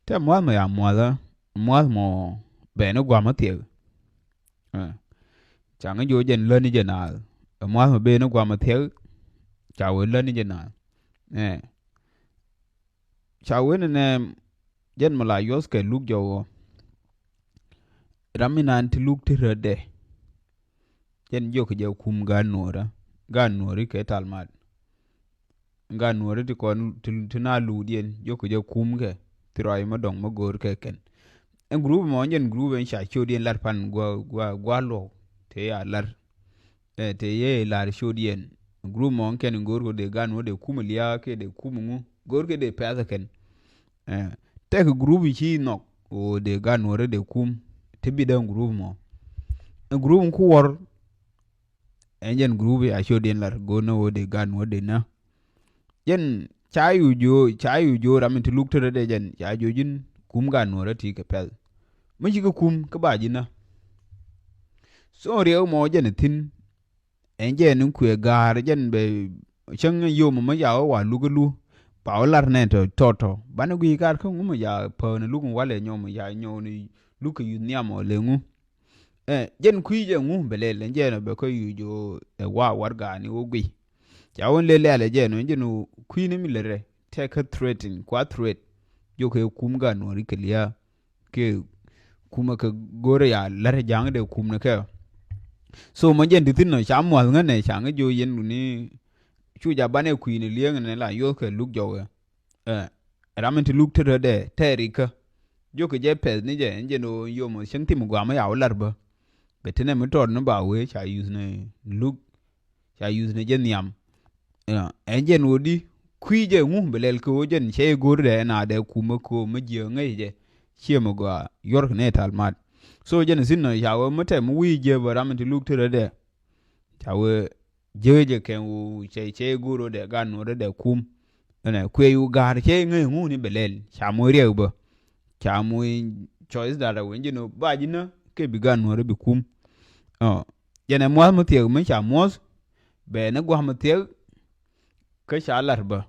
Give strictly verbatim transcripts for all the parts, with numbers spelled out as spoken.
Tɛ muath mɔ ya muathä, muath mɔ bɛn i̱ gua̱mä thiɛk. Ɛ. Ca ŋä jiɔ jɛn läni jɛ naath. Ɛ muath mɔ ben i̱ gua̱mä thiɛk. Ca wee läni jɛ naath. Ɛ. Ca wen nɛ jɛn mi la yuɔth kɛ luk jɔwɔ. Ram mi nan ti luk ti rädɛ. Jɛn jiɔk jɛ kum gan nuɔrä. Gan nuɔri kɛ tal mat. Gan nuɔri ti kɔn ti, ti na luk diɛn jiɔk jɛ kum kɛ. Ti rɔy ma dɔŋ ma go̱o̱r kɛ kɛn. Ɛn group mɔ jɛn group ɛn ca ciöt diɛn lar pan gua, gua, gua luɔk. Te ya lar. Ɛ, te ye lar ciöt diɛn. Group mɔ kɛn go̱o̱r kɛ de gan nuɔri de kum lia̱a̱ kɛ de kum ŋu. Go̱o̱r kɛ de pɛth kɛn. Ɛ, tɛk group ci nhɔk. O de gan nuɔri de kum. Ti bi dee group mɔ. Ɛ group ku wɔr. Ɛn jɛn group ya ciöt diɛn lar go̱o̱r ni o de gan nuɔri de na. Jɛn ca yu jiö, ca yu jiö ram in ti luk tërä dee jɛn, ca jiö ji̱n kum gan nuɔrä ti kɛ pɛl. Mi ci kɛ kum kä ba ji̱n na. So riɛk mɔ jɛn thi̱n. Ɛn jɛn in kuɛ ga̱a̱r jɛn bɛ cäŋ yom mi ca wä wa luk lu. Ba wä lar nɛ tɔ tɔ tɔ. Banɛ gui̱i̱ kar kä ŋu mi ca päänä luk in walɛ nyɔm mi ca nyɔw ni luk kɛ yuth nhiam ɔ lɛ ŋu. Ɛ, jɛn kui̱ jɛ ŋu bɛ lɛl ɛn jɛn ɔ bɛ kä yu jo ɛ wa wargani wä gui. Ca wä lɛl lɛl ɛ jɛn ɔ jɛn ɔ kui̱ ni mi lɛ rɛ tɛ kä threatin kua threat. Jo kɛ kum gan wä ri kɛ lia̱a̱ kɛ kum kɛ go̱rɛ ya lär ja̱ŋ dɛ kum ni kɛ. So ma jɛn ti thin ɔ ca muath ŋä nɛ ca ŋä jo yɛn wuni cu ja banɛ kui̱ ni liɛŋ nɛ la yoth kɛ luk jɔwɛ. Ɛ, ram in ti luk te rödɛ tɛɛri kä. Jokɛ jɛ pɛth ni jɛ ɛn jɛn ɣöö yom ɔ cäŋ tim guam ya wä lar bä. Bɛ ti nɛ mi tɔt ni ba wee ca yuth ni luk. Ca yuth ni jɛ nhiam. Ɛ, ɛn jɛn ɣöö di kui̱ jɛ ŋu bɛ lɛl kɛ ɣöö jɛn cɛ i̱ go̱r dɛ ɛn a dɛ kumä kɛ ɣöö mi jiɛ ŋäc jɛ. Ciɛ mi gɔaa yuɔr kɛ nɛ tal mat. So jɛn thin nɔ ca wee mi tɛm mi wi̱i̱ jɛ bä ram in ti luk te rödɛ. Ca wee jek jɛ kɛn wu cɛ cɛ go̱o̱r wä dɛ gan nuɔrä dɛ kum. Ɛnɛ kuɛ yu ga̱a̱r cɛ ŋäc ŋuni bɛ lɛl ca moc riɛk bä. Ca moc choice dat a wen jɛ ni ba ji̱ nä kɛ bi gan nuɔrä bi kum. Ɔ, jɛn ɛ muath mi thiɛk mi ca muɔth bɛ ni gua̱a̱m mi thiɛk. Kä ca lar bä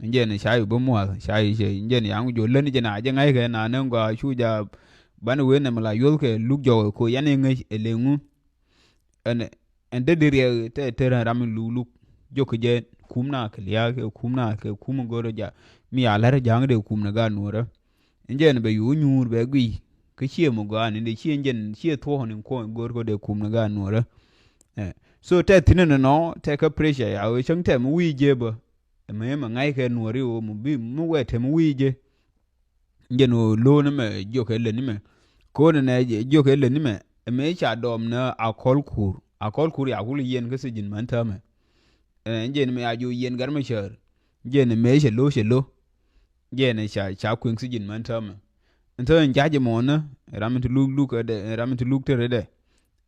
jɛn ca yu bä muath ca yu cɛ jɛn yaŋ jɔ län jɛ na jɛ ŋa̱ckɛ na ni gɔaa cu ja ban wen nɛ mi la yuɔth kɛ luk jɔk ko yan iŋäc ɛ leŋu. Ɛn ɛn dee di riɛk tɛ tër ram in luk luk. Jok kɛ jɛ kum na kɛ lia̱a̱ kɛ kum na kɛ kum in go̱rä ja mi a la̱t ja̱a̱ŋ dee kum ni gaat nuɔrä. In jɛn bɛ yu nyuur bɛ gui kä ciɛ mi gɔaa ni dee ciɛ jɛn ciɛ thuɔ̱k ni kuɔn go̱r kɔ dee kum ni gaat nuɔrä. Ɛ, so tɛ thi̱n ni nɔ tɛ kä pressure ya wee cäŋ tɛ mi wi̱i̱ jɛ bä. Ɛmɛ mi ŋa̱ckɛ nuɔri wä mi bi mi wɛ tɛ mi wi̱i̱ jɛ. Jɛn ɣöö lo̱o̱n ɛmɛ jiɔkɛ lät nimɛ. Ko̱n ɛnɛ jiɔkɛ lät nimɛ ɛmɛ ca dɔɔm ni akɔl kuur. Akɔl kuur ya kul yiɛn kä thi̱ji̱n män täämɛ. Ɛn jɛn ɛmɛ ya jiɔ yiɛn gat mɛ cäär. Jɛn ɛmɛ cɛ lo̱ cɛ lo̱. Jɛn ɛ ca ca kueŋ thi̱ji̱n män täämɛ. Ɛn thäär ɛn ja̱c ɛmɔnä ram in ti luk luk ɛ dɛ ram in ti luk tɛr ɛ dɛ.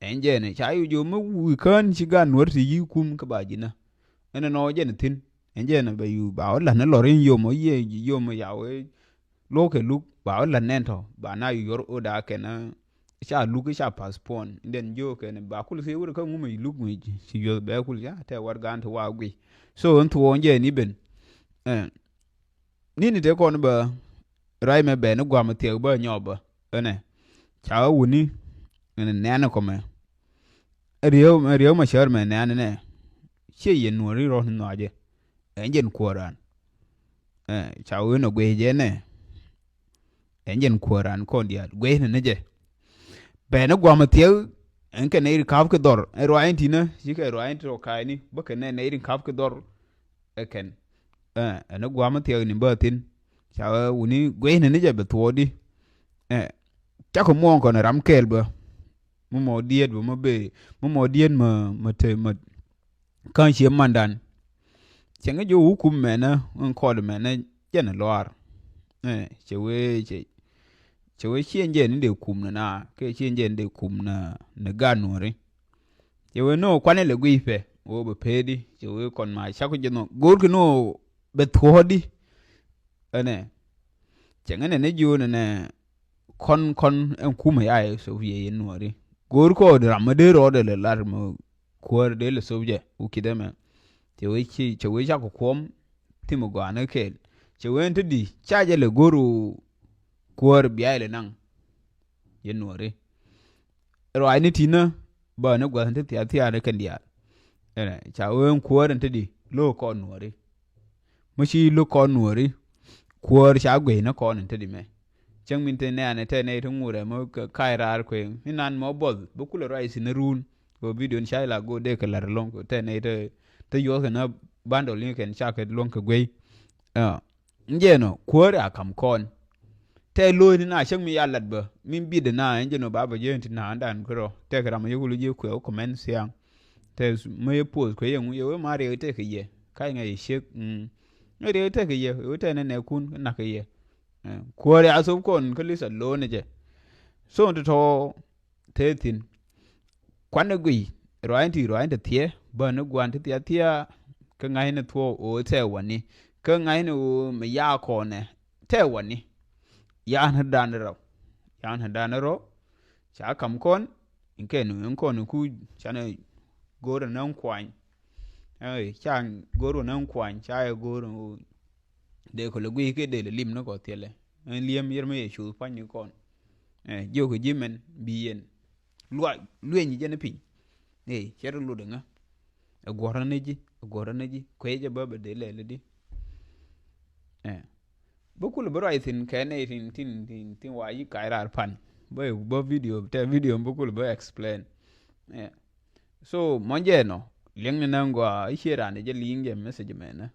Ɛn jɛn ɛ ca yu jiɔ mi wi̱i̱ kään ci gan nuɔ̱r ti yi̱ kum kä ba ji̱nä. Ɛn ɛnɔ jɛn ɛ thi̱n. Ɛn jɛn ɛ bɛ yu ba wä la̱t ni lɔr in yom ɔ yiëë yom ɔ ya wee. Lo̱kɛ luk ba wä la̱t nɛn tɔ ba na yuɔr oda kɛn ca luk ca path puɔn den jiö kɛn ba kul thiee wur kä ŋumɛ luk mi ci yuɔth bɛ kul ca tɛ wargan ti wa gui. So in thuɔɔn jɛ ni ben. Ɛ, ni ni te kɔn bä ray mɛ bɛ ni guam thiɛk bä nyɔ bä. Ɛnɛ ca wä wuni ɛn nɛn kɔmɛ. Rieu rieu ma cär mɛ nɛn nɛ. Ciɛ yɛn nuɔri rɔn nuajɛ. Ɛn jɛn kuɔran. Ɛ, ca wee nɔ guic jɛ nɛ. Ɛn jɛn kuɔran kɔn diaal guic nɛ ni jɛ. Bɛ ni guam thiɛk ɛn kɛ nɛy ri kap ki dhɔr ɛn ruac in tinä ci kɛ ruac in ti rɔ ka̱a̱cni bä kɛ nɛ nɛy ri kap ki dhɔr. Ɛ kɛn ɛ ɛn ni guam thiɛk ni bä thi̱n. Ca wee wuni guic nɛ ni jɛ bɛ thuɔɔdi. Ɛ, cakɔ muɔ̱ɔ̱ŋ kɔn ram kɛɛl bä. Mi mɔ diet bä mi bee mi mɔ diet ma ma te ma. Kä ciɛ mandan. Cɛ ŋä jɛ wä kum mɛnä in kɔɔd mɛnä jɛn luaar. Ɛ, cɛ wee cɛ cɛ wee ciɛ jɛ ni dee kum ni na kɛ ciɛ jɛ ni dee kum ni ni gaat nuɔri. Cɛ wee ni wä kuanɛ lɛ guiy pɛ wä bɛ pee di cɛ wee kɔn ma cak jɛ nɔ go̱o̱r kɛ ni wä bɛ thuɔɔdi. Ɛnɛ cɛ ŋä nɛ ni jiö nɛ nɛ kɔn kɔn ɛn kumɛ ya yɛ sop yɛ yɛ nuɔri. Go̱o̱r kɔɔd ram mi dee rɔɔdɛ lɛ lar mi kuäär dee lɛ sop jɛ wä kidɛ mɛ. Cɛ wee ci cɛ wee cakɔ kuɔm thimɛ gɔaa ni kɛɛl. Cɛ wee ɛn te di ca jɛ lɛ go̱o̱r wä Kuäär bia ilɛ naŋ yɛ nuɔri. Ruaacni tinä bä ni gua̱th ni ti thia̱a̱ thia̱a̱ ni kɛn diaal. Ɛnɛ ca wen kuäär ni ti di lo̱o̱ kɔn nuɔri. Mi ci lo̱o̱ kɔn nuɔri kuäär ca guey ni kɔn ni ti di mɛ. Cäŋ min te nɛɛni tɛ nɛy ti ŋurɛ mi ka̱c raar kueŋ inan mɔ buɔth bi kulɛ ruac thi̱n ni ruun. Kɛ video ni ca ila go̱o̱r dee kɛ la̱r lo̱ŋ kɛ tɛ nɛy te yuɔth kɛ ni bandol ni kɛn ca kɛ luɔ̱ŋ kɛ guey. N jɛn ɔ kuäär a ka̱m kɔn. Tɛ lo̱o̱c ni na cäŋ mi ya lat bä min bit na ɛn jɛn ɔ ba bä jɛ ti na andan kärɔ tɛ kɛ ram yɛ kulu jɛ kuɛ ɔ kɔmɛn thiaŋ. Tɛ mi yɛ poth kuɛ yɛ ŋu yɛ wee ma riɛk tɛ kɛ yɛ ka̱c ŋa yɛ ciek. Ŋa riɛk tɛ kɛ yɛ wee tɛ nɛ nɛ kun nak kɛ yɛ. Kuäär a thop kɔn kä lisa lo̱o̱n ni jɛ. So ti tɔ tëë thi̱n. Kuanɛ guiy ruaacni ti ruaacni ti thiɛ bä ni gua̱n ti thia̱ thia̱. Kä ŋa̱cni thuɔ̱ɔ̱ ɣöö thɛɛ wani kä ŋa̱cni ɣöö mi yaak kɔnɛ thɛɛ wani. Ya̱a̱n dan rɔ ya̱a̱n dan rɔ. Ca ka̱m kɔn in kɛn in kɔn in ku canɛ go̱o̱r in näŋ kuany. Ca go̱o̱r in näŋ kuany ca yɛ go̱o̱r in dee kɔ lɛ guiy kɛ dee lɛ lim ni kɔ thiɛlɛ. Ɛn liɛm yɛr mi yɛ cuth pua̱ny ni kɔn. Jiök kɛ ji̱ mɛn bi yɛn luac lueny jɛn piny. Ey cɛ rɔ lut ɛŋä. Ɛ guɔ̱rä ni ji̱ ɛ guɔ̱rä ni ji̱ kuecɛ bä bɛ dee lɛl di. Bä kul bä ruac thi̱n kɛ nɛy tin tin tin tin wa yi kac raar pan. Bä bä video tɛ video bä kul bä explain. So mɔn jɛ nɔ liɛŋ ni nɛ ŋɔa i̱ ciɛ raan jɛ liŋ jɛ message mɛnɛ.